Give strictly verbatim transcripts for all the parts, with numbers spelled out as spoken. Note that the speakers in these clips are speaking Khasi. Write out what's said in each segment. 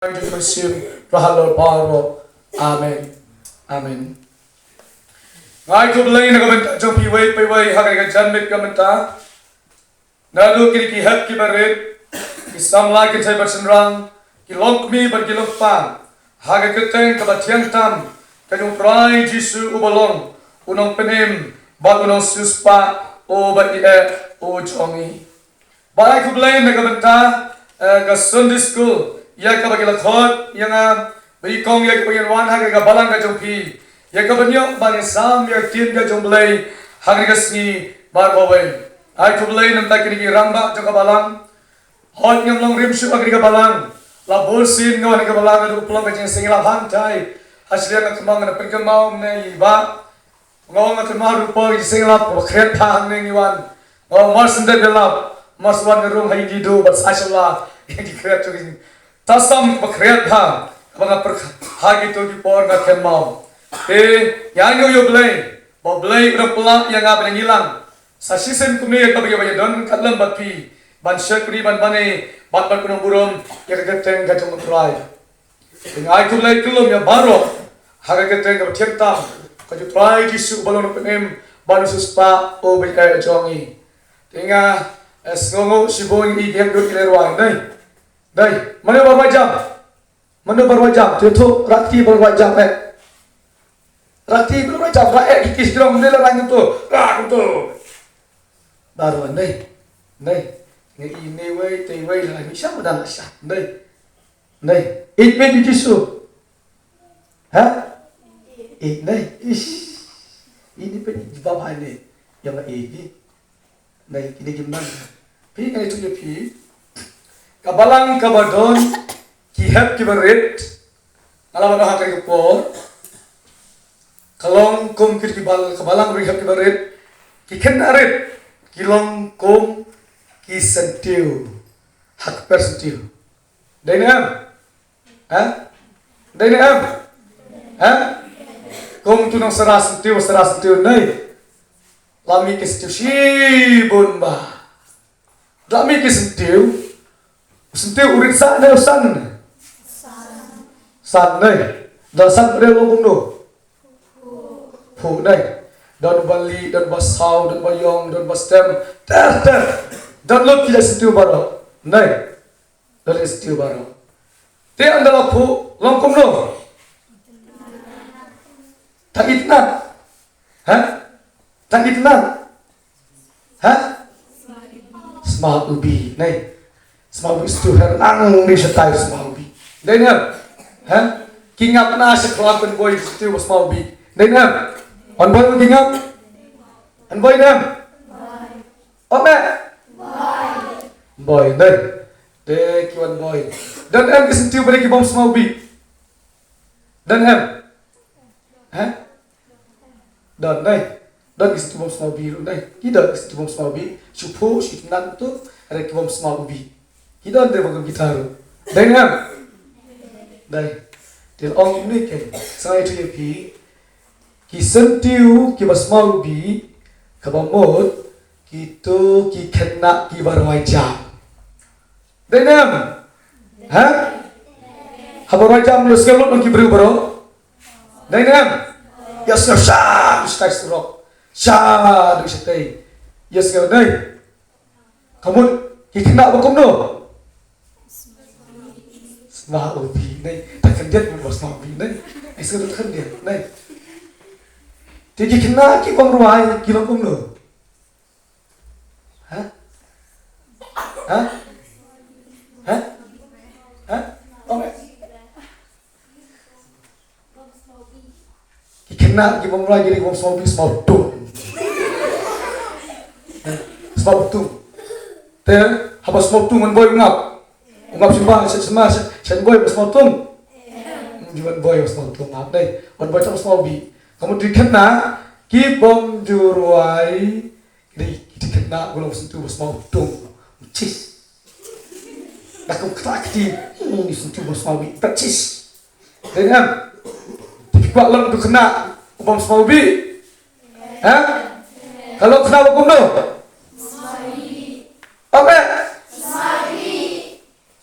Amen. Amen. Nga ai khublei na ka bynta jong phi iwei pa iwei ha kane ka janmiet ka mynta. Naduh kine ki hep kiba rit, ki samla kynthei bad shynrang, ki longkmie bad ki longkpa, ha ka kyrteng kaba thiang tam ka jong U Trai Jisu uba long u nongpynim bad u nongsiewspah uba ïeit u jong ngi. Bad ai khublei na ka bynta, eh, ka Sunday School, ïa kaba ki la khot ïa nga ba i kong ïa kaba ngin wan ha ka balang ka jong phi, ïa kaba ngin ïoh ban ïasam ïa ka ktien ka jong U Blei ha ka sngi baroh kawei. Ai khublei na ka bynta kine ki rangbah jong ka balang. Hooid, ngam long rim shuh ha ka balang. La bun sien nga wan ha ka balang haduh u pynlong ka jingseng, la hangtai. Ha shlei nga kynmaw, nga pynkynmaw ïa i bah. Nga ong, nga kynmaw ruh por jingseng lap ba khriat bha hangne ngi wan. Nga ong mar shu dep ïalap, mar shu wan ngi rung ha ïing ki duh bad sa sha la ïing ki khriat, to ki tasam ba khriat bha. Kaba nga pyrkhat ha kito ki por nga kynmaw, te ïa nga ïa U Blei, ba U Blei u dang pynlah ïa nga ban ïalang sa shisien kumne, kaba ïa ba ïadon ka lem bad phi ban shakri ban bane bad ban pynburom ïa ka kyrteng ka jong U Trai. Te nga ai khublei kyllum ïa baroh ha ka kyrteng kaba thiang tam ka jong U Trai Jisu uba long u nongpynim bad u nongsiewspah uba ïeit u jong ngi. Te nga, eh, sngewnguh shibun ïa ki hep ki rwai. Dei. Dei. Mano ba rwai jam? Mano ba rwai jam? Te to rati ba rwai jam eh. Rati ba rwai jam, ra eh ki kis jrong, dei la rang to. Ra to. Baroh dei. Dei. Ngi i ne wei te wei la ngi sham dan la sham. Dei. Nei, ïeit phi ïa u Jisu? Ha? Ïeit, nei. Ish. Ïeit, nei, phi ïeit, jubab hai nei. Ïa ma ïeit phi. Nei, kine ki man. Phi, nga ïathuh ïa phi. Ka balang kaba don ki hep kiba rit, nga la ban ong ha kane ka por, ka long kum ki, ki bal, ka balang ki hep kiba rit. Ki khynnah rit ki long kum ki syntiew. Ha ka per syntiew. Dei ne em? Ha? Dei ne em? Ha? Kum tu nong sara syntiew, sara syntiew nei. La mih ki syntiew shibun bha. La mih ki syntiew. Syntiew u rit sah ne u san? San nei. Da san ba dei long kumno? Phuh nei. Don ba lieh, don ba saw, don ba ïong, don ba stem. Ter ter. Don lut ki jait syntiew baroh. Nei. Don ki syntiew baroh. Te ynda la phuh long kumno? Tang itynnad. Ha? Tang itynnad. Ha? Sma ubi, nei. Sma ubi, syntiew her nang di shatai sma ubi. Dei ne em? Ha? Ki ngap na sha khlad, pynboi syntiew ba sma ubi. Dei ne em? Wan boi ki ngap? Wan boi ne em? Wan boi? Boi, dei. Dei ki wan boi. Don em ki syntiew ba dei ki bym sma ubi? Don em? Ha? Don, dei. Don ki syntiew bym sma ubi ruh, dei. Ki don ki syntiew bym sma ubi. Shu phuh, shu itynnad tu, hynrei ki bym sma ubi. Ki don, dei, ba kum kita ruh. Dei ne em? Dei. Te ong kumne ken. Sa nga ïathuh ïa phi. Ki syntiew kiba sma ubi, kaba mut, kito ki khynnah kiba rwai jam. Dei ne em? Ha? Haba rwai jam ïohsngew lut na ki briew baroh? Dei ne em? Ïohsngew sha shatai surok. Sha dei shatai. Ïohsngew, dei. Ka mut ki khynnah ba kumno? Sma ubi, nei. Ta khyndiat ba sma ubi, nei. Ai sngewthuh ta khyndiat, nei. Te ki khynnah ki bym rwai ki long kumno? Ha? Ha? Ha? Ha? Ong eh. Ki khynnah ki bym rwai ki dei ki bym sma ubi, sma utung. Sma utung. Te haba sma utung, wan boi u ngap. U ngap symbai, shet sma, shet, shet boi ba sma utung. Wan boi ba sma utung ngap dei. Wan boi tang sma ubi. Ka mut ki khynnah ki bym ju rwai, ki dei ki khynnah ba long syntiew ba sma utung. Chis. Da kum kata kti, hmm, ni syntiew bym sma ubi, pyrchis. Dei ne em? Te phi kwah long utu u khynnah u bym sma ubi? Ha? Ka long khynnah ba kumno? Ong eh?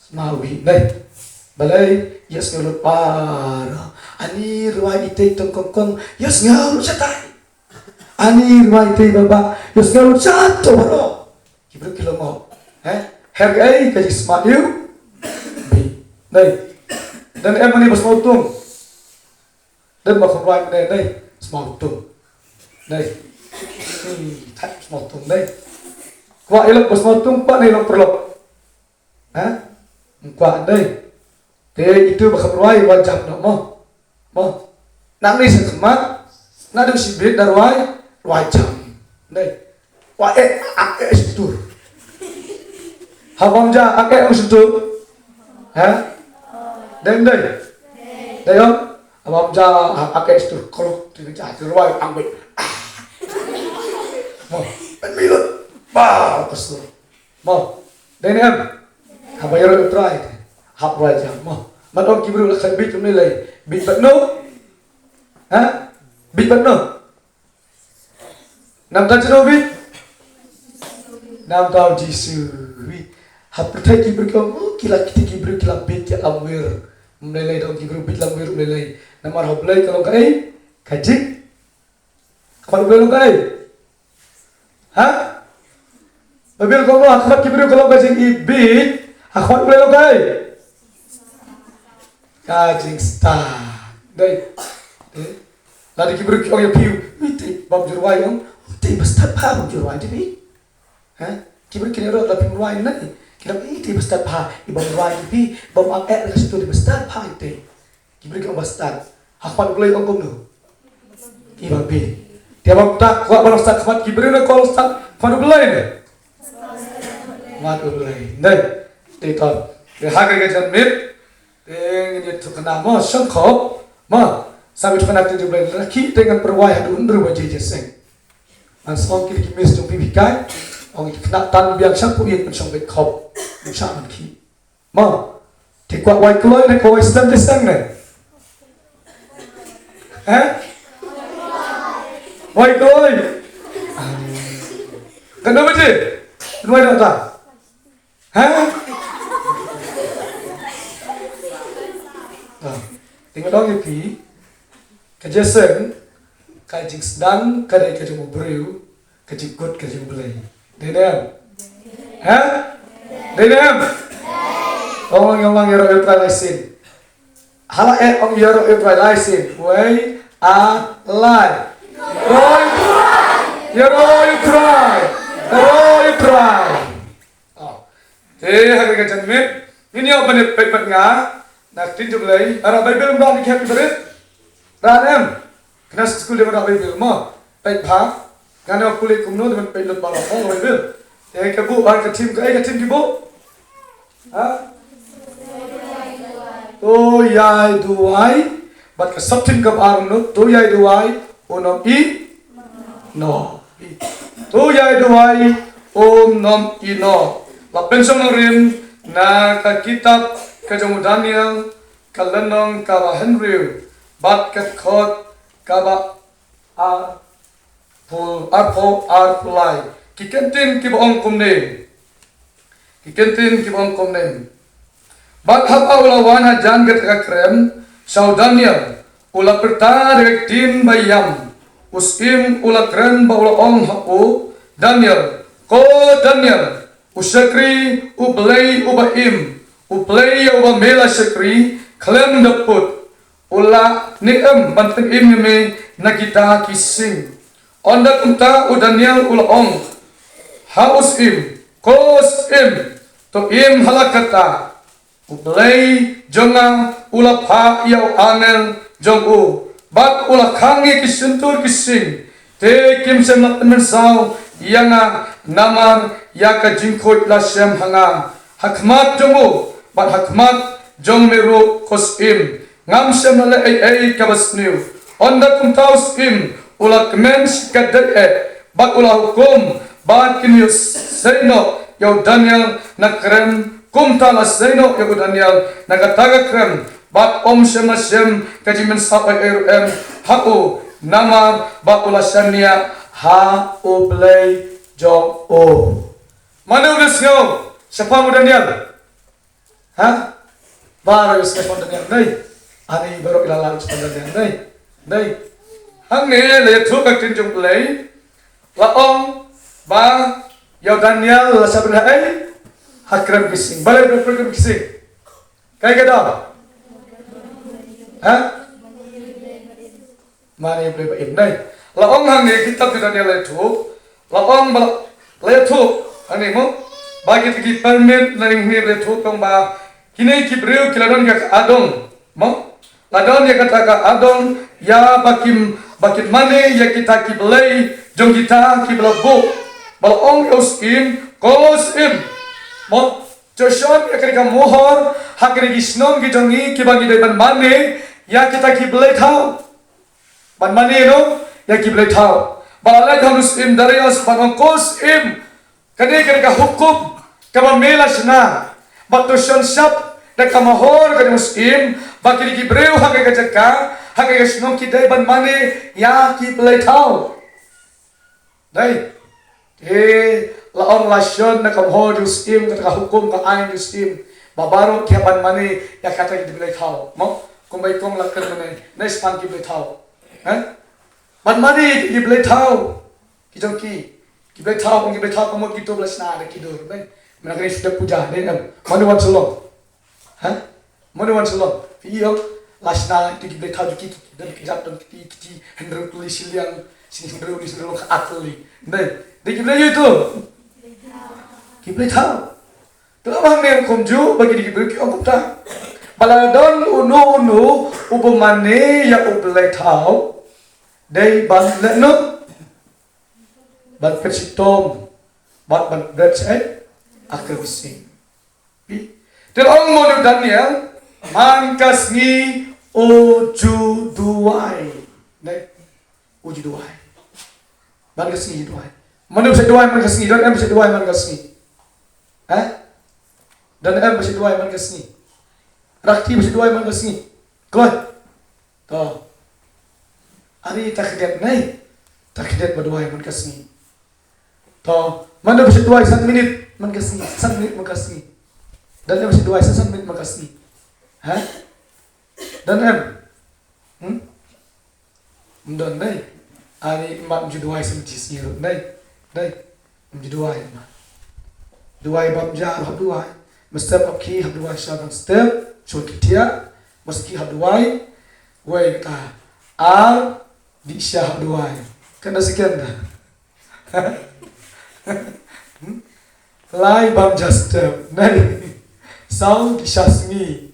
Sma ubi, dei. Balei, ïohsngew lut baroh. Ani rwai itei tong kongkong, ïohsngew lut shatai. Ani rwai itei baba, ïohsngew lut shatai baroh. Ki briew ki long mo. He? Her kaei ka jingsma ïa u. Bi. Dei. Don em ani ba sma utung. Don ba kham rwai mynne dei. Sma utung. Dei. Ni, thait sma utung dei. Kwah ïa lok ba sma utung, kwah ne long paralok. Ha? Kwah dei. Te itu ba kham rwai, rwai jam noh mo. Mo. Nangne sha khmat. Naduh shibit da rwai, rwai jam. Dei. Wa eh, ak eh sha tur. Haba ym ja, ak eh ong sha tur. Ha? Dei, dei. Dei ong. Haba ym ja, ak eh sha tur klok, te ja, te rwai ang bit. Mo. Pynmih lut. Ba, ka stur. Mo, dei ne em? Haba ïaroh ïa u Trai te, hap rwai jam mo. Mat ong ki briew la khlem bieit ym lei lei. Bieit bad no? Ha? Bieit bad no? Namar ta jano bieit? Namar ta u Jisu bieit. Ha pyrthei ki briew ki ong, oh, ki la, kiti ki briew ki la bieit ki lamwir. Ym lei lei, dang ki briew bieit lamwir ym lei lei. Namar ha U Blei ka long kaei? Ka jing Ka khmat U Blei long kaei? Ha? Baibl ka ong ha khmat ki briew ka long ka jingbieit, ha khmat U Blei long kaei? Ka jingstad. Dei. Dei. Lada ki briew ki ong ïa phi, ui te bym ju rwai, ong, ui te ba stad bha bym ju rwai te phi. Ha? Ki briew kin ïaroh lada phim rwai ne. Ki ong ui te ba stad bha, i bym rwai te phi, bym ap eh ka stur, te ba stad bha ite. Ki briew ki ong ba stad. Ha khmat U Blei ong kumno? Ki ba bieit. Te ba ta kwah ba long stad khmat ki briew ne kwah long stad khmat U Blei ne? Khmat U Blei. Dei. Te to. Te ha ka jingmut. Te ngin ïa thukna mo shong khop. Mo. Sa ïa thukna te U Blei. Ki te ngan pyrwai haduh hynriew baje jingïaseng. Ngan sngewthuh ki ki miss jong phi phi kai. Ong ki khynnah tan biang shampoo ïa pynshong beit khop. Ym shah man ki. Mo, te kwah wai kloi ne kwah wai sdang te sdang ne? He? Wai kloi. Kan dei betul? Wai dah tak? He? Ah, tengok dong ya pi. Ka jingïaseng, ka jingsdang ka dei ka jong u briew, ka jingkut ka jong u Blei. Dei ne em? Ha? Dei ne em? Ong lang, ong lang, ïaroh ïa U Trai lai sien. Hala eh, ong ïaroh ïa U Trai lai sien. Wei, a, lai. Ïaroh ïa U Trai. Ïaroh ïa U Trai. Ïaroh ïa U Trai. Oh. Te ha ka jingmut, ngin ïoh ban ïa peit bad nga na ka ktien jong U Blei. Ïaroh Baibl, ym don ki hep ki barit. Don em? Kine skul dei ban ïaroh Baibl mo. Peit bha. Nga ne pule kumno dei ban peit lut bha la phong Baibl. Te ka buh, ka thim, kaei ka thim ki buh? Ha? To ïai duwai. Bad ka sub thim kaba ar, to ïai duwai. Un ym i noh. To ïai duwai, un ym i noh. La pynshong nongrim na ka kitab ka jong u Daniel, ka lynnong kaba hynriew bad ka dkhot kaba arphew, arphew, arphew lai. Ki kyntien kiba ong kumne. Ki kyntien kiba ong kumne. Bad haba u la wan hajan kata ka krem sha u Daniel, u la pyrta da ka ktien ba ïam. U syiem u la kren bad u la ong ha u Daniel, ko Daniel, u shakri U Blei uba im, U Blei ïa uba me la shakri khlem da put, u lah ne em ban pynim ïa me na kita ki sing? Ynda kumta u Daniel u la ong ha u syiem, ko syiem, to im ha la kata. U Blei jong nga u la phah ïa u angel jong u bad u la khang ïa ki shyntur ki sing. Te kim shym la pynmynsaw ïa nga namar ïa ka jingkhuid la shem ha nga ha khmat jong u bad ha khmat jong me ruh, ko syiem. Ngam shym la leh ei ei kaba sniew. Ynda kumta u syiem u la kmen shikatdei eh bad u la hukum ba kin ïoh sei noh ïa u Daniel na krem. Kumta la sei noh ïa u Daniel na kata ka krem bad ym shym la shem ka jingmynsaw ei ei ruh em ha u, namar ba u la shaniah ha U Blei jong u. Mano u dang sngew shaphang u Daniel? Ha? Baroh ïa u sngewthuh Daniel, nei. Ani baroh ïa la la u sngewthuh Daniel, nei. Nei. Hangne la ïathuh ka ktien jong U Blei. La ong ba ïa u Daniel la shah byrngem ha ei? Ha kren bsing. Balei ba kren bsing? Kaei ka daw? Ha? Mane U Blei ba im, nei. La ong hangne kitab ki Daniel la ïathuh. La ong ba la ïathuh hangne mo. Ba kita ki permit na ïing hangne la ïathuh tang ba kine ki briew ki la don ïa ka adong mo. La don ïa kata ka adong ïa ba kin, ba kin mane ïa kita ki blei jong kita kiba la buh. Ba la ong ïa u syiem, ko syiem mo, to shon ïa kane ka mohor ha kine ki shnong ki jong ngi kiba ngi dei ban mane ïa kita ki blei thaw. Ban mane noh ïa ki blei thaw. Ba la leit ha u syiem Darius ban ong, ko syiem, kane, kane ka hukum kaba me la shna, bad to shon shap da ka mohor ka jong u syiem ba kine ki briew ha kane ka jaka, ha kane ka shnong ki dei ban mane ïa ki blei thaw. Dei. Te la ong la shon na ka mohor jong u syiem, kata ka hukum, ka aiñ jong u syiem, ba baroh ki hap ban mane ïa kata ki blei thaw mo. Kumba i kong la kren mynne, ne shaphang ki blei thaw, eh? Ban mane ïa ki blei thaw ki jong ki. Ki blei thaw, ki blei thaw ka mut kito ba la shna da ki dur, ne? Mynta ka dei sha puja, ne em? Mano wan shalom? Ha? Mano wan shalom? Phi ïoh la shna ïa ki blei thaw jong ki, ki don ki jait, don ki, ki hynriew tylli shiliang, shini hynriew, shini hynriew ka ar tylli. Dei, dei ki blei ïa ito? Ki blei thaw. Te la ba hangne kumjuh ba kine ki briew ki ong kumta. Ba la don uno uno uba mane ïa u blei thaw, dei ban leh noh, ban pynchitom bad ban bret shaei? Ha ka bsing. Te la ong mano u Daniel, man ka sngi u ju duwai. Dei, u ju duwai. Man ka sngi u ju duwai. Mano ba shait duwai man ka sngi? Don em ba shait duwai man ka sngi? Eh? Don em ba shait duwai man ka sngi? Rakti ba shait duwai man ka sngi? Kloi. To. Ani ta khyndiat, nei. Ta khyndiat ba duwai man ka sngi. To, mano ba shait duwai san minit man ka sngi, san minit man ka sngi? Don em ba shait duwai san, san minit man ka sngi? Ha? Don em? Hmm? Ym don, nei. Ani mat, ym ju duwai san minit shi sngi ruh, nei. Nei. Ym ju duwai, mat. Duwai bam ja ruh hap duwai. Mynstep hap khie hap duwai sha dang step, shuwa ki thiah, mynstep khie hap duwai. Wei kata. Ar, dih sha hap duwai. Kan da second da. Hmm? Lai bam ja step, nei. Saw dih sha sngi.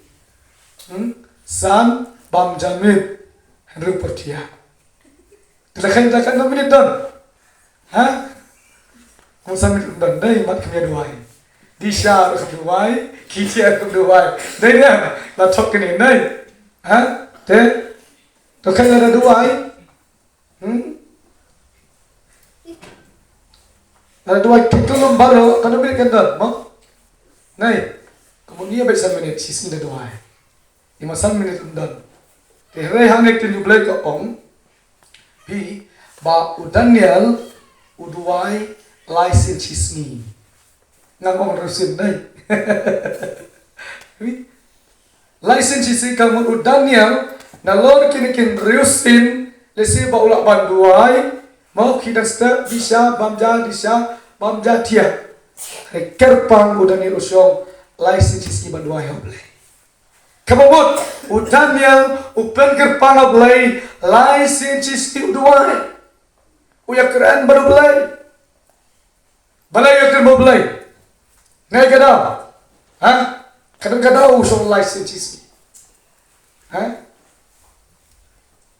Hmm? San bam ja miet. Hynriew por thiah. Te la kheiñ da katno minit don? Ha? Kum san minit don, dei, mat kham ïa duwai. Dih sha ruh kham duwai, khie thiah ruh kham duwai. Dei, dei, la thok kane, dei. Ha? Te, to kheiñ lada duwai. Hmm? Lada duwai, kheiñ to lum baroh, katno minit kan don, mo? Nei, ka mut ngi ïa beit san minit, shi sngi da duwai. Ïa ma san minit ym don. Te hynrei hangne ka ktien U Blei ka ong, phi, ba u Daniel u duwai lai sien shi sngi. Ngam ong hynriew sien, dei. Phi, lai sien shi sngi, ka mut u Daniel, nalor kine ki hynriew sien, lehse ba u lah ban duwai, mo, khie dang step, dih sha, bam ja, dih sha, bam ja, thiah. Hynrei kyrpang u Daniel u shong lai sien shi sngi ban duwai ha U Blei. Kaba mut, u Daniel u pynkyrpang ha U Blei lai sien shi sngi, u duwai. U ïakren bad U Blei. Balei u ïakren bad U Blei? Ngai ka daw. Ha? Ka don ka daw u shong lai sien shi sngi. Ha?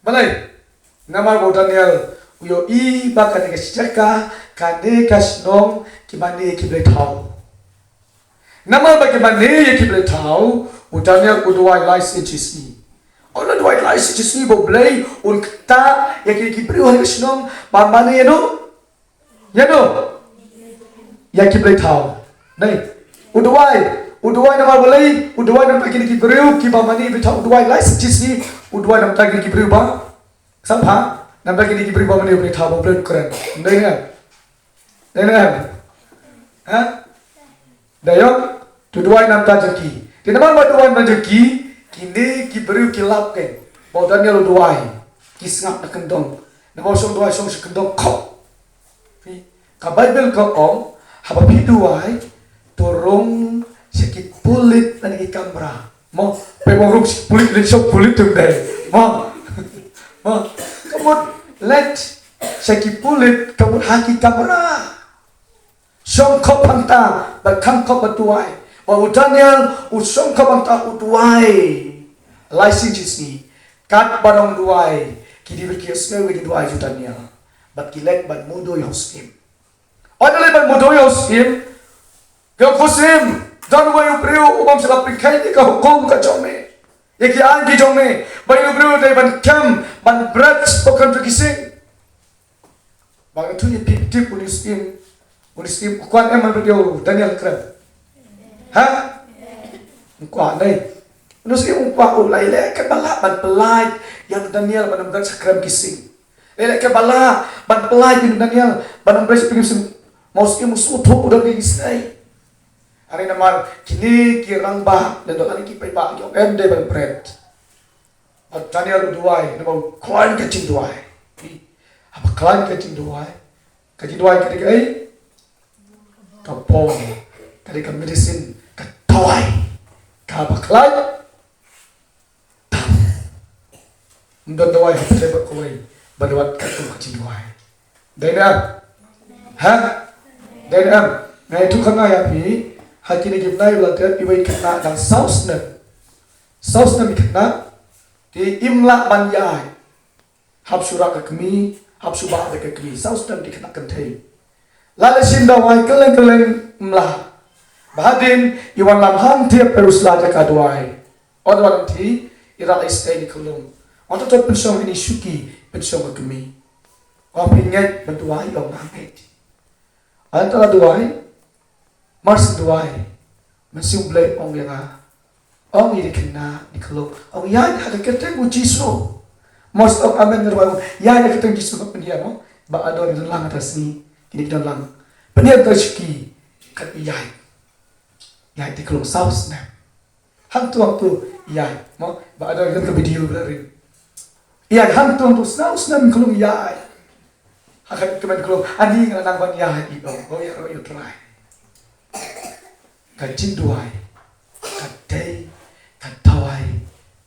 Balei? Namar ba u Daniel u ïohi ba kane ka jaka, kane ka shnong, ki mane ïa ki blei thaw. Namar ba ki mane ïa ki blei thaw, u Daniel u duwai lai sien shi sngi. U la duwai lai sien shi sngi ba U Blei un ktah ïa ki, ki briew ha ka shnong ban mane ïa no? Ïa no? Ïa ki blei thaw. Nei. U duwai, u duwai namar balei? U duwai namar kine ki briew kiba mane ïa ki blei thaw, u duwai lai sien shi sngi, u duwai namar kine ki briew ba sampha, namar kine ki briew ba mane ïa ki blei thaw, ba U Blei un kren. Dei ne em? Dei ne em? Ha? Dei ïoh, to duwai namar jong ki. Te namar ba duwai ban jong ki, kine ki briew ki lap kein ba u Daniel u duwai, ki sngap na kyndong. Namar u shong duwai, shong sha kyndong khop. Ka Baibl ka ong, haba phi duwai, to rung sha ki pulit na ki kamra. Mo, phi ong rung sha ki pulit, leit sha ki pulit tum dei. Mo, mo, ka mut leit sha ki pulit, ka mut ha ki kamra. Shong khop hangta, bad khang khop bad duwai. Bad u Daniel u shong khop hangta u duwai lai sien shi sngi. Katba u duwai, ki dei ban ïohsngew ïa ki duwai jong u Daniel. Bad ki leit ban mudui ha u syiem. Haba leit ban mudui ha u syiem, ki ong, ko syiem, don uwei u briew u bym shym la pynkheit ïa ka hukum ka jong me, ïa ki aiñ ki jong me, ba une u briew u dei ban kem, ban bret shapoh kren jong ki sing. Ba nga ong ïa phi, tip une u syiem, une u syiem u kwah em ban bret ïa u Daniel ha krem? Ha? Um kwah, dei. Une u syiem um kwah, u la ïaleh katba lah ban pyllait ïa u Daniel ban ym bret sha krem ki sing. La ïaleh katba lah ban pyllait ïa u Daniel ban ym bret sha krem ki sing. Ma u syiem u sngewthuh, u don ka jingïasnei. Hynrei namar kine ki rangbah, lane ki paidbah ki ong em, dei ban bret. Bad Daniel u duwai, namar u khlaiñ ka jingduwai. Haba khlaiñ ka jingduwai, ka jingduwai ka dei kaei? Ka bor, ka dei ka medicine, ka dawai. Kaba khlaiñ, tam. Ym don dawai hapdeng ba kawei ba dawat katkum ka jingduwai. Dei ne em? Ha? Dei ne em? Nga ïathuh kane ïa phi, ha kine ki bnai ba la dep, iwei i khynnah dang saw snem. Saw snem i khynnah, te im lah ban ïaid hap shu rah ka kmie, hap shu bah beit ka kmie, saw snem, i khynnah kynthei. La leit shim dawai kylleng kylleng, ym lah. Bad hadien i wan lam hangtei ha Jerusalem da ka dawai. Wan wan lynti, i rah i stei, i khunlung. Wan, to to pynshong ïa ine i shuki, pynshong ka kmie. Wan, phi ngeit ban duwai? Ong, nga ngeit. Wan, to la duwai. Mar shu duwai, Mynsiem Blei ong ïa nga, ong ïa i khynnah, i khunlung, ong ïaid ha ka kyrteng u Jisu. Mar shu ong amen, nga duwai, ong ïaid ha ka kyrteng u Jisu, nga pynhiar, mo. Bah Ador i don lang ha kata ka sngi, kine ki don lang. Pynhiar ka shuki, kat ïaid. Ïaid, i khunlung saw snem. Hangto hangto ïaid, mo, ba don ka video ba la ring. Ïaid hangto hangto, saw snem, khunlung ïaid. Ha ka kmen khunlung, ani nga la nang ban ïaid, i ong, oh ïaroh ïa u Trai. Ka jingduwai ka dei ka dawai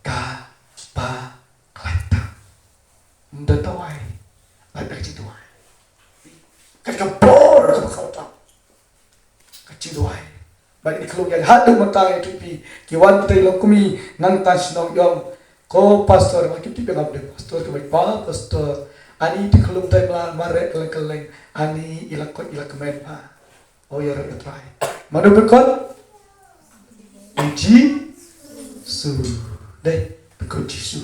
kaba khlaiñ tam. Ym don dawai lait na ka jingduwai. Ka dei ka bor kaba khlaiñ tam. Ka jingduwai. Ba ïa kine ki khunlung ïaid haduh mynta, ïathuh ïa phi, ki wan kita ki longkmie nangta shnong, i ong, ko pastor, ma ki tip ïa nga ba dei pastor, ki ong, pa pastor, ani, ïa kine ki khunlung mynta i la mareh kylleng kylleng, ani i la koit, i la kmen, pa. Oh ïaroh ïa u Trai. Mano pynkoit? U Jisu. Dei, pynkoit u Jisu.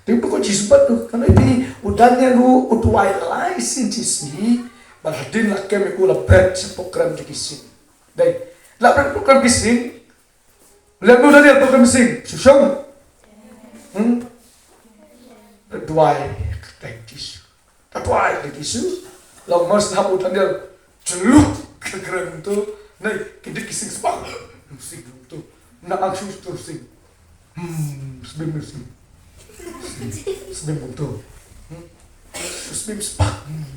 Dei, pynkoit u Jisu bad u, kane phi, u Daniel ruh u duwai lai sien shi sngi, bad hadien la kem ïa u, la bret shapoh kren jong ki sing. Dei, la bret shapoh kren ki sing. Lem u Daniel shapoh kren ki sing, shu shong. Hmm? Duwai, thank Jisu. Ka duwai, thank Jisu. Long mars hap u Daniel jylluk ka kren kumto. Nai, ki dik ki sing spah. Sing kumto. Na angshu tu sing. Hmm, sbim sing. Sbim kumto. Hmm. Sbim spah. Hmm.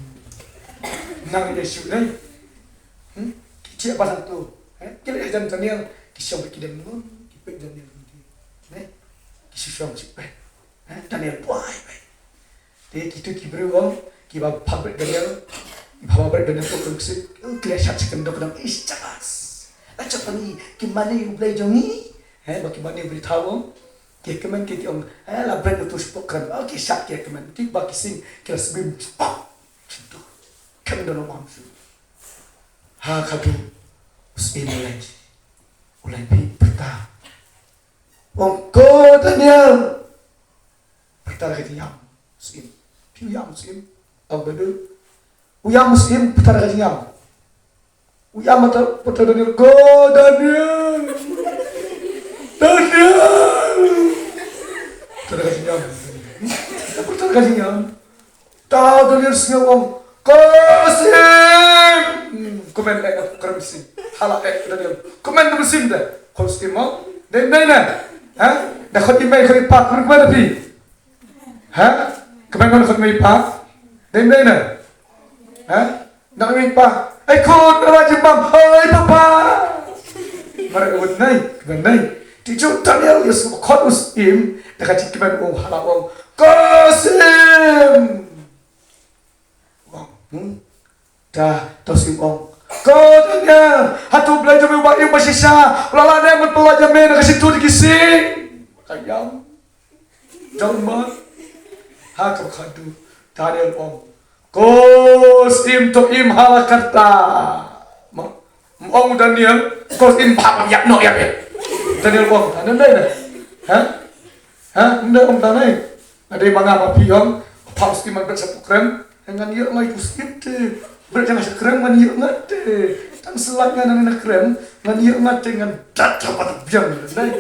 Nang ïa shu nai. Hmm? Ki jia ba nangto. Eh? Ki leh hajan Daniel, ki shong ki dem ngun, ki peit Daniel ngun. Ne? Ki shu shong shu peit. Eh? Daniel buai peit. Te kito ki briew ong, kiba phah bret Daniel, kiba phah bret Daniel shapoh kren ki sing, ki la shad sha kyndong, ki ong, ish, shabas. La jop hangne, ki mane ïa u Blei jong ngi. Eh, ba ki mane ïa u Blei thaw ong. Ki kmen ki, ki ong, eh, la bret uto shapoh kren. Oh, ki shad ki kmen. Kiba ki sing, ki la sbim, pop. Shinto. Kmen da u lam shu. Ha kaba u syiem u leit. U leit pyrta. Ong, ko Daniel. Pyrta da ka jingïam u syiem. Phi u ïam u syiem? Ong, badut. U ïam u syiem, pyrta da ka jingïam. U ïam, pyrta, pyrta Daniel, ko Daniel. Daniel. Pyrta da ka jingïam. Pyrta da ka jingïam. Te u Daniel sngew ong, ko syiem. Hmm, kumne eh, kren mynsiem. Hala eh, Daniel. Kumne mynsiem de. Ko syiem, ha? Dei, dei na. Ha? Da khot i mei khot i pa, kmen kmen da phi. Ha? Kmen kmen khot i mei i pa. Dei, dei na. Ha? Da i mei i pa. Ai khot, da ba jim bam. Ai papa. Mara wut nei, kmen nei. Ti ju Daniel ïa sngewkhot u syiem, da ka jingkmen u hala ong, ko syiem. Hmm. Da, to syiem ong, ko Daniel, hato u Blei jong me uba im ba shisha u la leh ne ban pyllait ïa me na ka shyntur jong ki sing? Ka ïam. Jong ma. Ha ka khadduh Daniel ong, ko syiem to im ha la karta. Ma, ong Daniel, ko syiem bha ban ïap noh ïa me. Daniel ong, ha, nang dei ne? Ha? Ha? Nang ong Daniel. Nga dei ma nga ma phi ong, pha u syiem man bret sha pukren. Ngan ïoh ngai tu skip te. Bret jang sha krem ngan ïoh ngat te. Tang slap ngan nang na krem ngan ïoh ngat te ngan dat ha pat biang. Dei.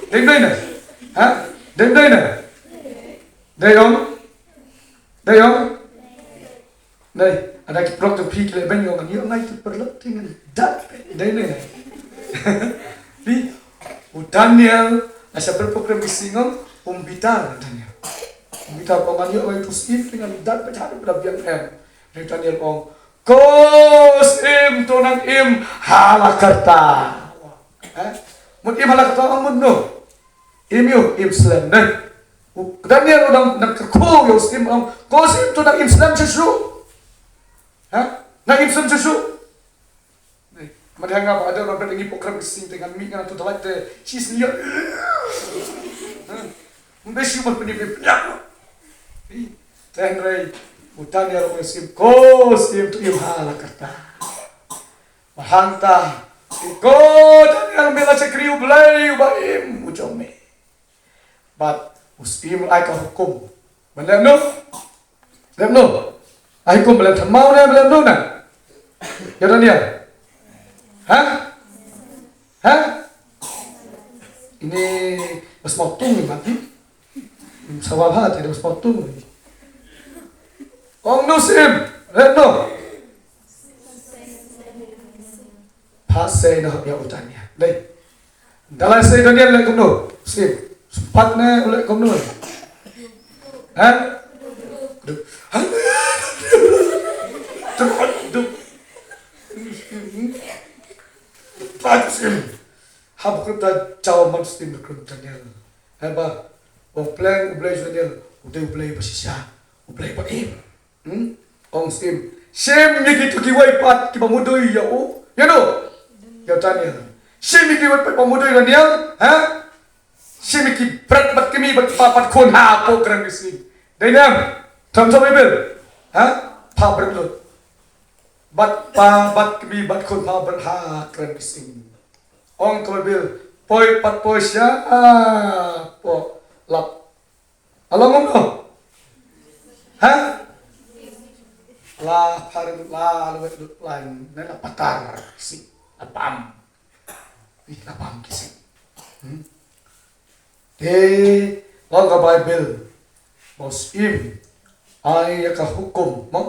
Dei dei na. Ha? Dei dei na. Dei ong. Dei ong. Dei. Ada ki prok tu phi ki le ben ong ngan ïoh ngai tu perlok te ngan dat. Dei dei na. Phi. U Daniel, la sha bret program ki sing ong, um bitar Daniel. Um bitar ko ngan ïoh ngai tu syiem te ngan dat pynjah da biang em. Dei Daniel ong, ko syiem to nang im ha la karta. Eh? Mut im ha la karta ong mut no. Im ïoh, im slem dei. U Daniel u dang nang kyrkhu ïa u syiem ong, ko syiem to nang im slem shuh shuh. Ha? Nang im slem shuh shuh. Ni, ma dei nga ba da ron bet ngi program ki sing te ngan mih ngan tu dalai te shi snier. Mbe shi mon pynip pynip. Te hynrei u Daniel u syiem, ko syiem to im ha la karta. Ba hangta ko Daniel me la shakri U Blei uba im u jong me. Bad u syiem ai ka hukum. Ban leh no? Leh no? Ai hukum ban leh thymmai ne ban leh no na? Ïa Daniel. Ha? Ha? Ini bas motung ni mati. Sawa ha ti bas motung ni. Ong no syiem. Leh no? Pha sei noh ïa u Daniel. Dei. Da la sei Daniel leh kumno? Syiem. Sympat ne u leh kumno? Ha? Duk. Duk. Pat syiem. Haba kut da jaw man syiem da kut Daniel. Haba ong pleng U Blei Daniel. U dei U Blei ba shisha. U Blei ba im. Hmm? Ong syiem. Shim ïa kito kiwei pat kiba mudui ïa u. Ïa no? Ïa Daniel. Shim ïa kiwei pat ba mudui ïa Daniel. Ha? Shim ïa ki bret bad kmie bad pa bad khun ha pdeng kren ki sing. Dei ne em? Tang sa Baibl. Ha? Pa bret lut. Bad pa bad kmie bad khun pa bret ha kren ki sing. Ong ka Baibl. Poi pat poi sha. Po lap. Along um no? Ha? La pharin la lwet lut lain ne la patar si la pam. Ih, la pam ki si. Hmm? Te long ka Baibl ba u syiem ai ïa ka hukum mo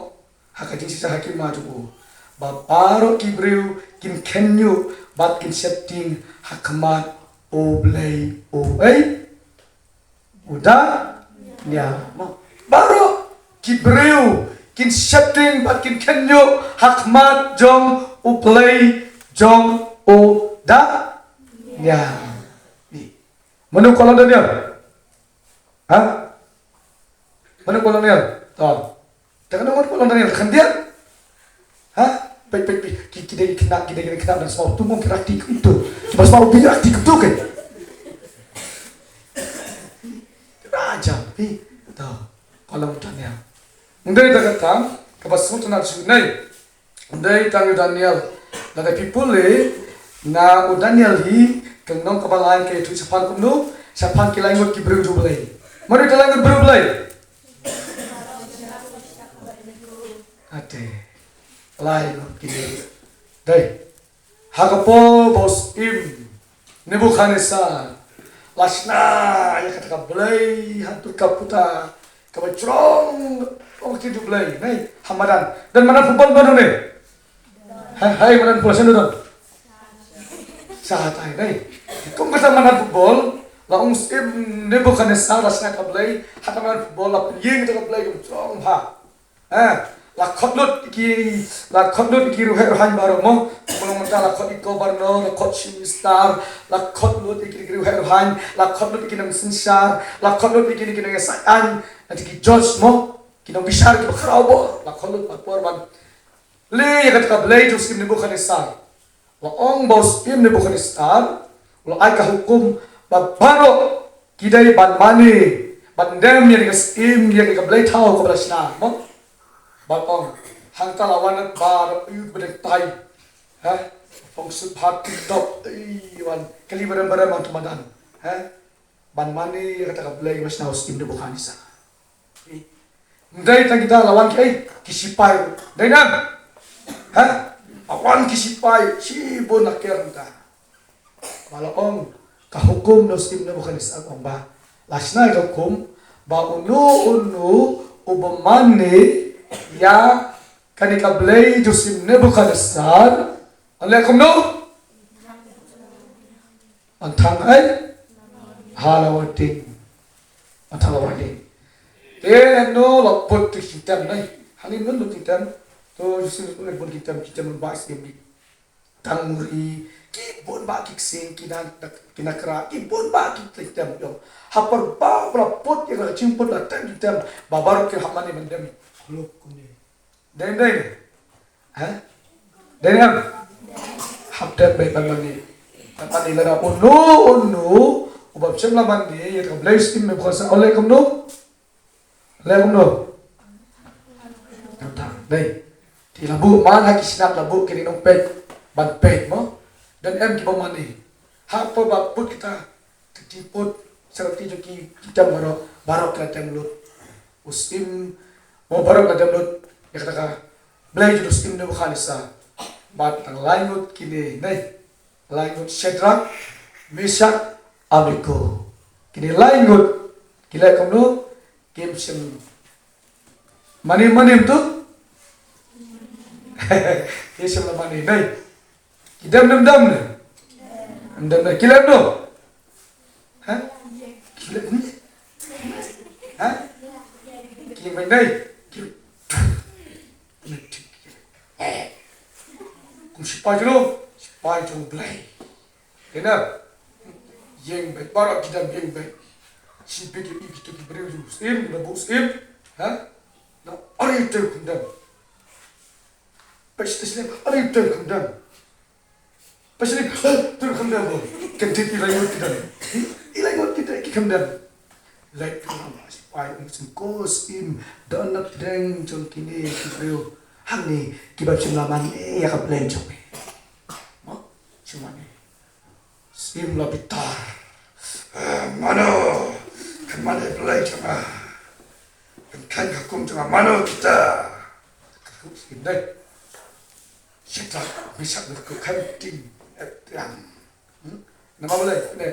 ha ka jingshisha ha ki ma jong u ba baroh ki briew kin khein ñiuh bad kin sheptieng ha khmat U Blei u ei. U Daniel. Baroh ki briew kin sheptieng bad kin khein ñiuh ha khmat jong U Blei jong u Daniel. Mano ka long Daniel? Ha? Mano ka long Daniel? To. Te kano ngut ka long Daniel khyndiat? Ha? Peit peit peit ki ki dei khynnah ki dei khynnah dang smaw tum ki rakti kumto. Ba smaw bi rakti kumto ke. Raja pi. To. Ka long Daniel. Ndei da kata kaba sngewtynnat shuh nei. Ndei tang u Daniel. Lada phi pule na u Daniel hi ka nong kaba lai ka ïathuh shaphang kumno shaphang ki lai ngut ki briew jong U Blei. Mano ki lai ngut briew Blei? Ate. Lai ngut ki dei. Ha ka por ba u syiem Nebukhadnessar la shna ïa kata ka blei ha ka puta kaba jrong ong ki ju blei nei ha madan. Don madan football don ne? Hai hai madan football shen don. Sha tai nei. Kum kata madan football, la ong u syiem Nebukhadnessar la shna ka blei ha ka madan football, la pynïeng kata ka blei kum jong ha. Eh, la khot lut ïa ki, la khot lut ïa ki riewheh riewhaiñ baroh mo. Kumno mynta la khot ïa ki governor, la khot chief minister, la khot lut ïa ki riewheh riewhaiñ, la khot lut ïa ki nongsynshar, la khot lut ïa ki, ki nongïasaid aiñ, ïa ki judge mo, ki nongbishar kiba khraw bor, la khot lut, la por ban leh ïa kata ka blei jong u syiem Nebukhadnessar. La ong ba u syiem Nebukhadnessar u la ai ka hukum ba baroh ki dei ban mane, ban dem ïa ka syiem, ïa ka blei thaw kaba la shna mo. Ba ong, hangta la wan ba u ba dei tai. Ha? Phong sut hat TikTok, ei, wan kali barem barem man tu madan. Ha? Ban mane ïa kata ka blei ba shna u syiem Nebukhadnessar. Ym dei tang kita, la wan ki, ei, ki sipai. Dei nang. Ha? La wan ki sipai, shibun la ker mynta. Ba la ong, ka hukum na u syiem Nebukhadnessar ong ba, la shna ka hukum ba uno uno uba mane ïa kane ka blei jong u syiem Nebukhadnessar, yn leh kumno? Yn thang ei? Ha la warding. Yn thang la warding. Te no la put tu ki tem nai. Hani nun tu ki tem. To jong u syiem bun ki tem, ki tem ba syiem ni. Tang muri, ki bun ba ki ksing, ki na, ki na kra, ki bun ba ki tem jong. Ha por ba la put ïa ka jingput la tem ki tem, ba baroh ki hap mane ban dem. Lok kumne. Dei, dei. Ha? Dei, dei. Hap dem beit ban mane. Ban mane lada uno uno uba ym shym la mane ïa ka blei u syiem Nebukhadnessar, yn leh kumno? Leh kumno? Nangta, dei. Te la buh man ha ki shnat, la buh ki ri nongpeit ban peit mo. Don em kiba mane. Ha por ba put kita, ki put, sharti jong ki, ki tem baroh, baroh ki la tem lut. U syiem, mo, baroh ki la tem lut ïa kata ka blei jong u syiem Nebukhadnessar. Bad tang lai ngut kine, nai. Lai ngut Shadrak, Meshak, Abednego. Kine lai ngut ki leh kumno? Kim shym mane, mane to? Kim shym la mane, nai. Ki dem, dem, dem ne? Dem, dem. Ki leh kumno? Ha? Ki leh kumno? Ha? Ki leh kumno? Ki leh kumno? Kum sipai jong u, sipai jong u Blei. Kena ïeng beit, baroh ki dem ïeng beit. Shibit ïa kito ki briew jong u syiem, kiba buh syiem. Ha? Na ari te kham dem. Peit sha te shlem, ari te kham dem. Peit sha te, te kham dem. Kan tip i lai ngut ki dem. I lai ngut ki dem ki kham dem. Leit pynlong ba sipai, ong sngewsih im don na pdeng jong kine ki briew hangne kiba shym la mane ïa ka plan jong me. Mo, shym mane. Im la bitar. Ah, mano kan mane Blei jong nga? Kan kheiñ ka hukum jong nga mano kita? Ka hukum dei. Shadrak, Meshak, Abednego kan kheiñ. Hmm? Namar balei? Ne.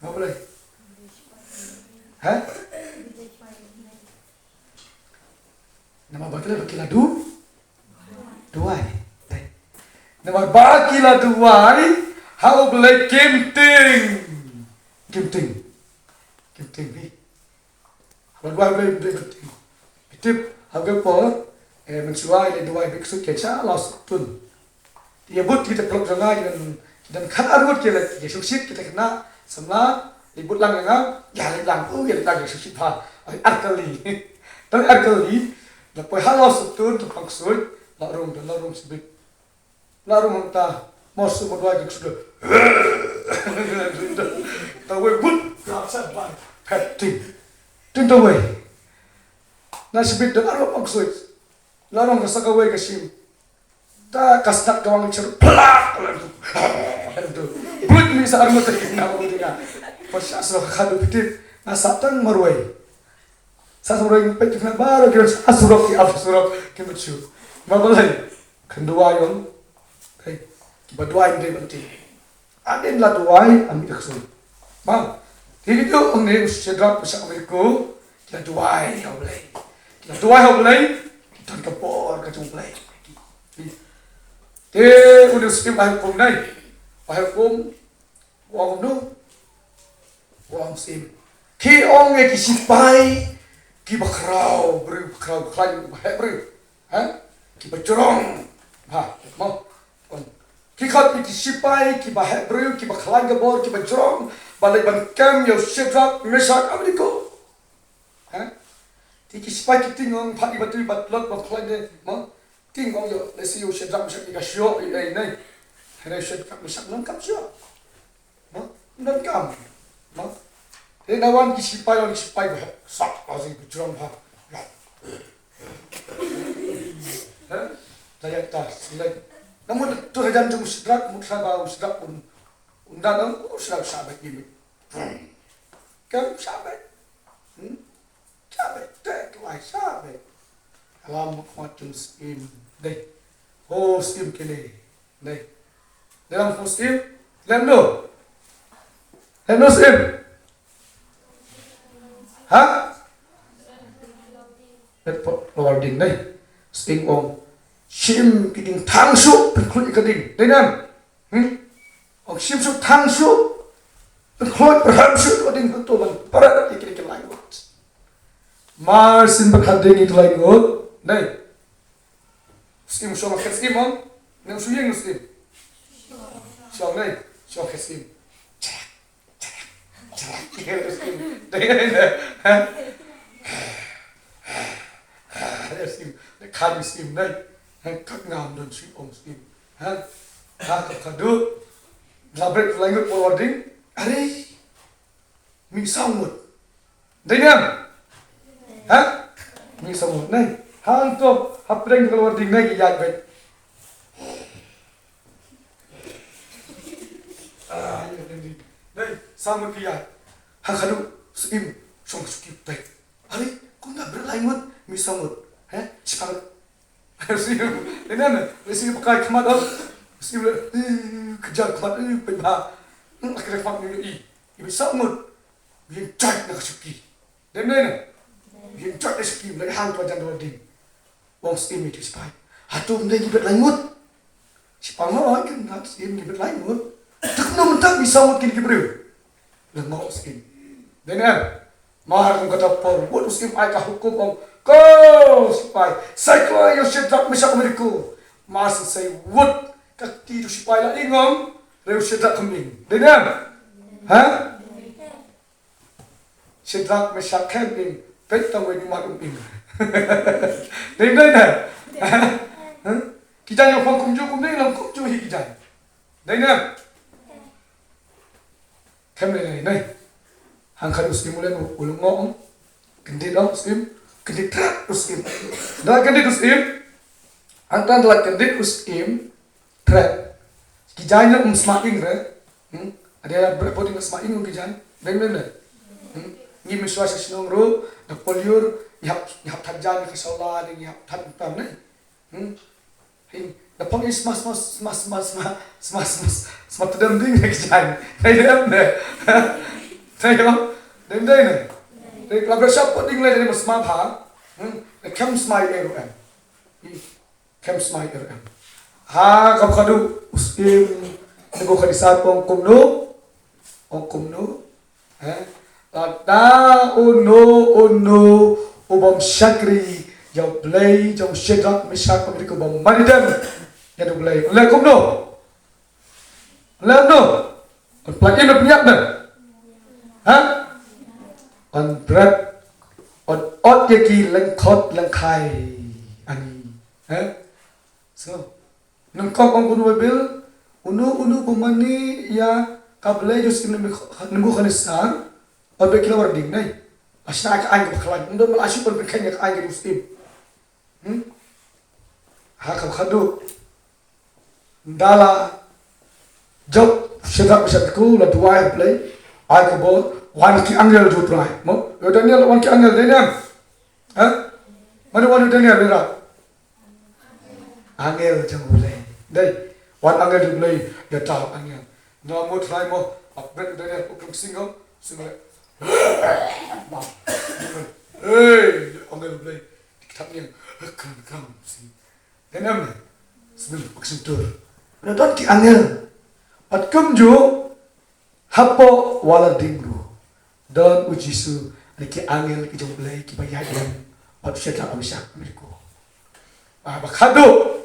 Namar balei? Ha? Namar ba ki la, ba ki la du-, duwai. Namar ba ki la duwai ha U Blei kim tieng. Kim tieng. Kim tieng hi. Haba duwai Blei, Blei ban tieng. Phi tip, ha kane ka por, eh, mynshuwa i la duwai bad ksuid ki sha la suk tun. Te ïa bud kita paralok jong nga ki don, ki don khatar bud ki la, ki suk shit kita khynnah samla, i bud lang ïa nga, ïa leit lang, u ïa leit lang ïa suk shit bha. Ai, ar kali. Tang ar kali, la poi ha la suk tun, tu pang ksuid, la rung, la rung shibit. La rung hangta, mos u ba duwai ki ksuid. Ta wei bud, la sa bai. Phet ting. Ting ta wei. Na shibit don arngut pang ksuid. La rung ka sa kawei ka shim. Ta ka sat ka wang cher plak. Blut mi sa arngut ta ki na u dinga. Pas sa so ka khadu pitit. Na sa tang marwei. Sa surok peit ki khyndiat baroh ki ap surok ki ap surok ki mut shuh. Namar balei? Kan duwai ong. Hei, kiba duwai ym dei ban tieng. Hadien la duwai, ym dei ka sum. Bang. Te ki ong ne u Shadrak, Meshak, Abednego, ki la duwai ha U Blei. Ki la duwai ha U Blei, ki don ka bor ka jong U Blei. Te u dei u syiem ba ai hukum dei. Ba ai hukum, U ong kumno? U ong u Syiem. Ki ong ïa ki sipai kiba khraw briew, khraw khlaiñ, ba heh briew. Ha? Kiba jrong. Ha, mo. Ki khot ïa ki sipai kiba heh briew, kiba khlaiñ ka bor, kiba jrong, ba leit ban kem ïa u Shadrak, Meshak, Abednego. Ha? Te ki sipai ki tieng ong, phah i ba tu i ba tlot ba khlaiñ de, mo. Tieng ong ïa, lehse ïa u Shadrak, Meshak, i ka shuh, i ei nei. Hynrei u Shadrak, Meshak, nang kam shuh. Mo, nang kam. Mo. Te na wan ki sipai, wan ki sipai ba, sak, la si ba jrong ha. Ha? La ïa ta, si leit. Na mut tu hajan jong u Shadrak, mut sa ba u Shadrak un, un dan ong, u Shadrak sa ba ki mit. Kam sa ba. Hmm? Sa ba, te tu ai sa ba. Alam khmat jong u Syiem. Dei. Ho Syiem kine. Dei. Dei lam u Syiem. Lem no. Lem no Syiem. Ha? Lem po lo ding dei. Syiem ong. Shim ki ding thang shuh, pynkhluit ka ding. Dei nam. Hmm? Ong shim shuh thang shuh. Pynkhluit pyrham shuh ka ding, hangto ban peret ïa ki ding ki laingut. Mar Syiem pyrham ding ïa ki laingut. Dei. Syiem shong khet Syiem ong. Nang shu ïeng Syiem. Shong nei, shong khet Syiem. Chak, chak, chak. Syiem. Dei, dei, dei. Ha? Syiem. Dei kha Syiem nei. Ha, kat ngam don Syiem ong Syiem. Ha? Ha, ka khadu. La bret laingut por ding. Are. Mih saw ngut. Dei ne em? Ha? Mih saw ngut. Nai. Hangto hapdeng ka lawar ding nai ki ïaid beit. Ah, ïa ding ding. Nai, saw ngut ki ïaid. Ha khadu Syiem shong shuki beit. Hari, kumta bret lai ngut, mih saw ngut. He? Shipang. Syiem, dei ne em, lehse ka kai khmat ong. Syiem leh, eh, ka jal khmat, eh, peit bha. Hmm, ka kai khmat ngi i. I beit saw ngut. Ïeng jait na ka shuki. Dei ne em. Ïeng jait na shuki, leit hangto jan dor ding. Ong Syiem ïa ki sipai. Hato ym dei ngi bret lai ngut. Shipang, hooid, kyndat Syiem ngi bret lai ngut. Te kumno mynta mih saw ngut kine ki briew. Lyngngoh u Syiem. Dei ne em. Mar kum kata por, wut u Syiem ai ka hukum ong, ko sipai, sa ïa u Shadrak, Meshak, Abednego. Mar shen sa ïa wut ka kti u sipai la ïeng ong, hynrei u Shadrak kam ïeng. Dei ne em? Ha? Shadrak, Meshak kam ïeng. Peit tang wei ni mar um ïeng. Dei, dei ne em? Ha? Ki jaiñ ïa u phong kumjuh kumne, long kumjuh hi ki jaiñ. Dei ne em? Khlem lei lei nei. Hangta u Syiem u leh u lyngngoh ong. Kyndit ong u Syiem. Kyndit tret u Syiem. Da kyndit u Syiem. Hangta da kyndit u Syiem. Tret. Ki jaiñ ym sma ing re. Hmm? Ada bret bot ing sma ing ki jaiñ. Dei ne em? Hmm? Ngi mynshuwa sha shnong ruh. Da pohliew. Ngi hap, ngi hap thad jaiñ ka shawla. Ngi hap thad tam ne. Hmm? Hing, da pom i sma, sma, sma, sma, sma, sma, sma, sma, tdem ding ne ki jaiñ. Dei ne em ne? Dei ne em? Dei ne? Dei la bret sha pot ding le dei sma bha. Hmm? Da khlem sma i ruh em. I khlem sma i ruh em. Ha, kam khadu, u Syiem, Nebukadnesar ong kumno? Ong kumno? Eh? Lada uno uno u bym shakri ïa U Blei jong Shadrak, Meshak, Abednego, u bym mane dem ïa U Blei, un leh kumno? Un leh kumno? Un pynïap ne pynïap ne? Ha? Un bret, un ot ïa ki lyngkhot lyngkhai ani. Eh? So, Nyngkong ong kumno Baibl, uno uno uba mane ïa ka blei jong u Syiem Nebukadnesar, ot bad ki la warding, nai. Lashai ka aiñ kaba khlaiñ, ym don ba la shu pynkheiñ ïa ka aiñ ka jong u Syiem. Hmm? Ha kaba khadduh. Ynda la jop Shadrak Meshak Abednego, la duwai ha Blei, ai ka bor, wan ki angel jong U Trai. Mo, ïa u Daniel wan ki angel, dei ne em? Ha? Mano wan ïa u Daniel, ïa u angel jong U Blei. Dei, wan angel jong U Blei, ïa u angel. Nga mut rai mo, ap bret u Daniel, u krum sing, sing le. Hei, angel U Blei, ki thap niang, krum krum sing. Dei ne em? Sing le, pak sing tur. Nga don ki angel. Pat kumjuh, Hapoh Wallading ruh don u Jisu, na ki angel ki jong U Blei kiba ïaid lem bad u Shadrak, Meshak, Abednego. Ba, ba khadduh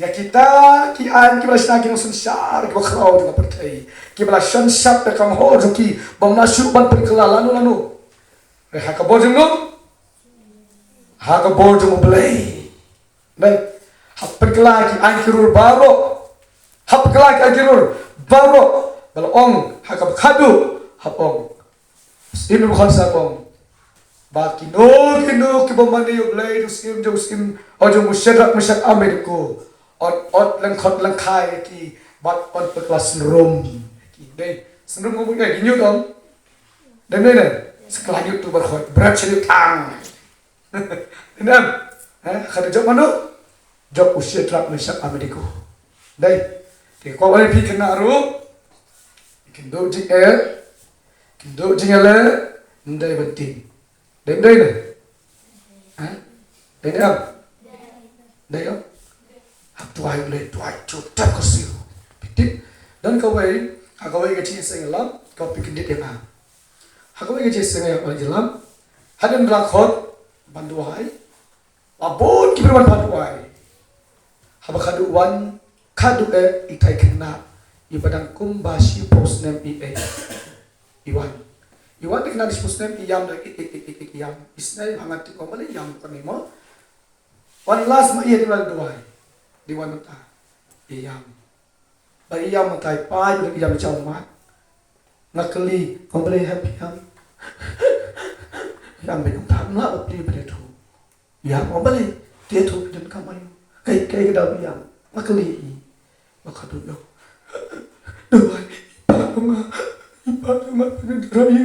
ïa kita ki aiñ kiba la shna ki nongsynshar kiba khraw jong ka pyrthei, kiba la shon shap da ka mohor jong ki bym lah shuh ban pynkylla lano lano. Hynrei ha ka bor jong u, ha ka bor jong U Blei. Dei, hap pynkylla ki aiñ ki rur baroh. Hap pynkylla ki aiñ ki rur baroh. Ba la ong ha kaba khadduh, hap ong, Syiem Nebukhadnessar, ong ba kino kino kiba mane ïa U Blei, u syiem jong u syiem, o jong u Shadrak, Meshak, Abednego, yn ot lyngkhot lyngkhai ïa ki bad yn pynkylla synrum ïa ki. Dei, synrum ngam buh ïa ki ñiut, ong. Dei, dei, dei. Sa kylla ñiut tu baroh, bret sha ñiut tang. Ïa em? Ha, ka dei jop mano? Jop u Shadrak, Meshak, Abednego. Dei. Te ko ai phi kynmaw ruh, kynduh jingeh, kynduh jingeh leh, ym dei ban tim. Dei, dei, dei. Ha? Dei, dei em? Dei em? Hap duwai, leh duwai, jop tap ka siew. Phi tip, don kawei, ha kawei ka jingïaseng ïalam, ko phi kyndit ïa nga. Ha kawei ka jingïaseng ïalam, hadien ba la khot ban duwai, la bun ki briew ban duwai. Haba khadduh wan, khadduh eh, itai i khynnah iba dang kumba shiphew snem i, eh, i wan. I wan, i khynnah shiphew snem, i ïam da, i, i, i, i, i ïam. I sngew hangne, tip ong balei i ïam kane mo. Wan last ma i, hadien ba la duwai. Dei wan mynta, i ïam. Ba i ïam mynta i pa, i ïam i jam mat. Nga kylli, ong balei hap ïam? Ïam beit, ong, ym lah ba plie ban ïathuh. Ïam, ong balei? Te ïathuh phi don kam aiu? Kaei, kaei ka daw ba ïam? Nga kylli i. Ba khadduh ïoh duwai, i pa jong nga, i pa jong nga pynjarang ïa ngi.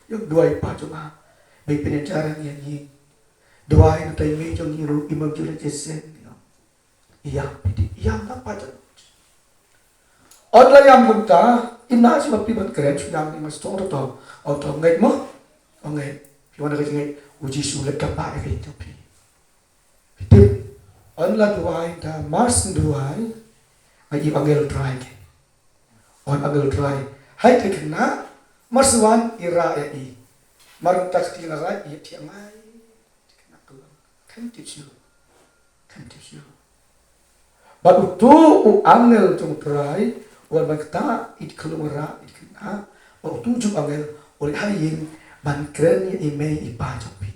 Ïoh duwai i pa jong nga ba pynjarang ïa ngi. Duwai na tai mei jong ngi ruh, i Mawjula Jesseng, ïoh. Ïam, phi tip, ïam na pa jong. Ot la ïam kumta, im lah shuh ma phi ban kren, shu ïam ïa nga shatong to to. Ot to ngeit mo. Ot ngeit. Phi wan da ka jingngeit, u Jisu u leit kam bah ïa ka ïing jong phi. Phi tip, ot la duwai da mar syn duwai, nga i angel Trai ke. Ot angel Trai. Hai te khynnah, mar syn wan i rah ïa i. Mar kumta kti nga rah i thiah ngai. Te khynnah ka long. Khlem tip shuh. Khlem tip shuh. Bad utu u angel jong u Trai u wan ban ktah ïa i khyllung rah ïa i khynnah. Bad utu u angel u leit ha ïing ban kren ïa i mei i pa jong phi.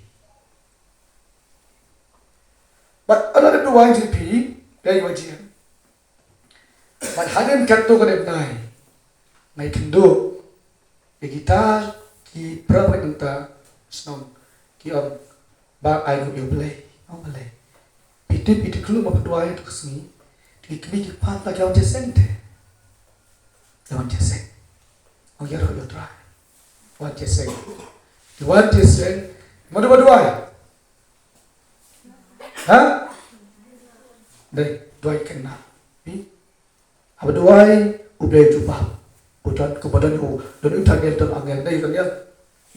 Bad ynda dep duwai jong phi, dei wa jia. Bad hadien katto katne bnai, nga ïakynduh ïa kita ki para bangeit nangta shnong, ki ong ba ai nguh ïa U Blei, ong balei. Phi tip, ïa i khyllung ba pynduwai ha ka sngi, ki kmie ki kpa ki wan jingïaseng te. Ki wan jingïaseng. Ong ïaroh ïa U Trai. Wan jingïaseng. Ki wan jingïaseng. Mano ba duwai? Ha? Dei, duwai khynnah. Phi? Haba duwai, U Blei u jubab. U don, kumba don u, don u Daniel, don angel, dei u Daniel.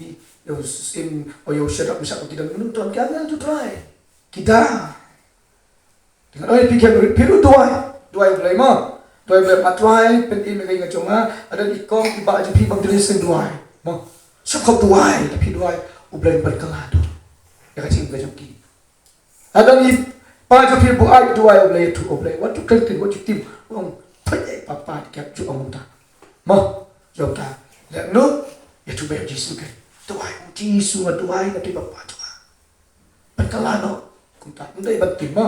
Ïa u Syiem, o ïa u Shadrak, Meshak, ki don, don ki angel jong U Trai. Ki da. Te ngan ong ïa phi, phi ruh duwai. Duwai U Blei mo. Duwai U Blei, A Trai, pynim ïa ka ïing ka jong nga. Lada don i kong i bah jong phi bym ju leh seng, duwai mo. Sngewkhop duwai, lada phi duwai, U Blei un pynkylla dur ïa ka jingim ka jong ki. Lada don i pa jong phi buaid, duwai U Blei, ïathuh U Blei, wat ju kren kren, wat ju tim. Ong, peit ïa i papa, ki ïa ju ong kumta. Mo, ong kumta. Lehse ïathuh beit ïa u Jisu, kren. Duwai, O Jisu, nga duwai na u papa jong nga. Pynkylla noh. Kumta, ym dei ban tim mo.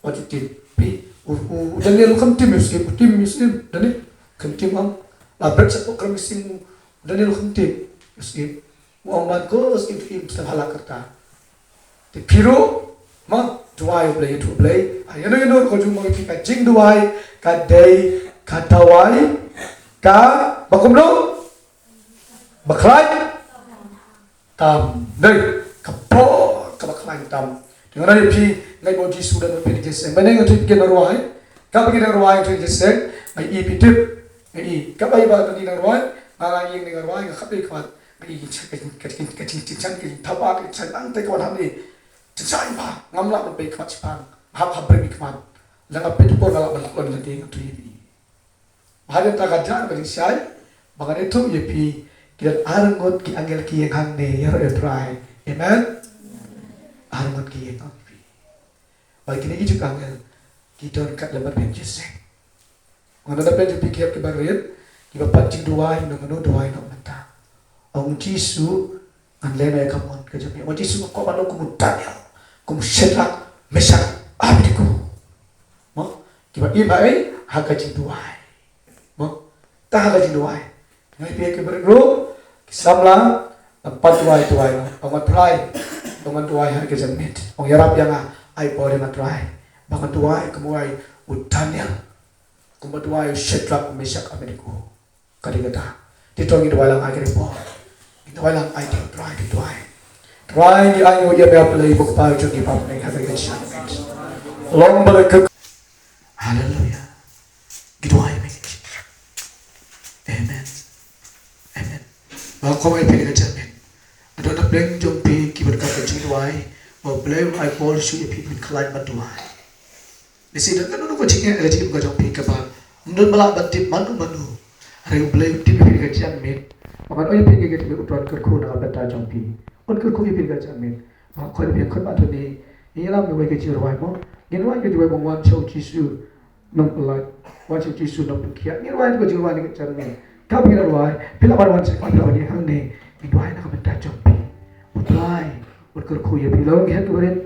Wat ju tim. Phi, u, u Daniel u khlem tim ïa u Syiem, u tim ïa u Syiem. Daniel, khlem tim, ong. La bret shapoh krem ïa u Syiem, u Daniel u khlem tim ïa u Syiem. U ong ban ko, u Syiem, tim sdang ha la karta. Te phi ruh, mo, duwai U Blei, ïathuh U Blei. Ha ïano ïano ruh, ko jingmut ïa phi, ka jingduwai ka dei ka dawai kaba kumno? Ba khlaiñ tam. Dei, ka bor kaba khlaiñ tam. Te nga ong ïa phi, nga i ba U Jisu u don bad phi ha jingïaseng. Mynne nga ong ïa phi, ki nongrwai, kaba ki nongrwai ha jingïaseng, nga i, phi tip, nga i. Kaba i ba ki nongrwai, nga, nga i, ki nongrwai, nga khap ïa ki khmat, nga i ka jing, ka jing, ka jingshang, ka jingthaba, ka jingshang nangta ka wan hangne. Jingshang bha, ngam lah ban peit khmat shipang, hap, hap bret ïa ki khmat. Lada nga peit por nga lah ban khot lynti, nga ong ïa phi. Hadien kata ka jan ka jingshai, Ba ngan ïathuh ïa phi, ki don arngut ki angel ki ïeng hangne ïaroh ïa U Trai. Amen. Arngut ki ïeng hangne. Ba kine ki juk angel ki don kat lem bad phin jingïaseng. Ngan ong da phi, jong phi ki hep ki barit kiba pat jingduwai, mano mano duwai noh mynta. Ong Jisu, ngan leh noh ïa ka mon ka jong me. Ong Jisu, nga kwah ban long kum u Daniel, kum u Shadrach, Meshach, Abednego. Mo, kiba im ha ei, ha ka jingduwai. Mo, ta ha ka jingduwai. Ngi phi ki barit ruh, ki samla, ngan pat duwai, duwai noh. Ong nga Trai, ong ngan duwai ha ka jingmut. Ong ïarap ïa nga, ai por ïa nga Trai. Ba ngan duwai kumba duwai u Daniel. Kumba duwai u Shadrach, Meshach, Abednego. Ka dei kata. Te to ngin duwai lang ha kane ka por. Ngin duwai lang, ai to Trai, to duwai. Trai, ngi ai nguh ïa me, A Blei, ba u Kpa jong ngi, ba pynlong ha kane ka jingmut. Long ba la kyrkhu. Haleluya. Ngi duwai ïa me. Amen. Amen. Ba kwah ïa phi ha kane ka jingmut. Haduh na pdeng jong phi kiba donkam ka jingduwai, ba U Blei un ai bor shuh ïa phi ban khlaiñ ban duwai. Lehse don kano kano ka jingeh, ka jingim ka jong phi kaba ym don ba lah ban tip mano mano. Hynrei U Blei u tip ïa phi ha ka jingmut. Ba ngan ong ïa phi ha kane ka jingmut, U Trai un kyrkhu na ka bynta jong phi. Un kyrkhu ïa phi ha ka jingmut. Ba ngan ong ïa phi, khun ba to ni, ïalam ïa ka jingrwai mo. Ngin rwai ka jingrwai ba Wan sha U Jisu Nongpyllait, Wan sha U Jisu Nongpynkhiah. Ngin rwai ka jingrwai ha ka jingmut. Kaba ngin rwai, phi lah ban wan sha, phi lah ban ïeng hangne. Ngin rwai na ka bynta jong phi. U Trai un kyrkhu ïa phi. Long, ki hep ki barit.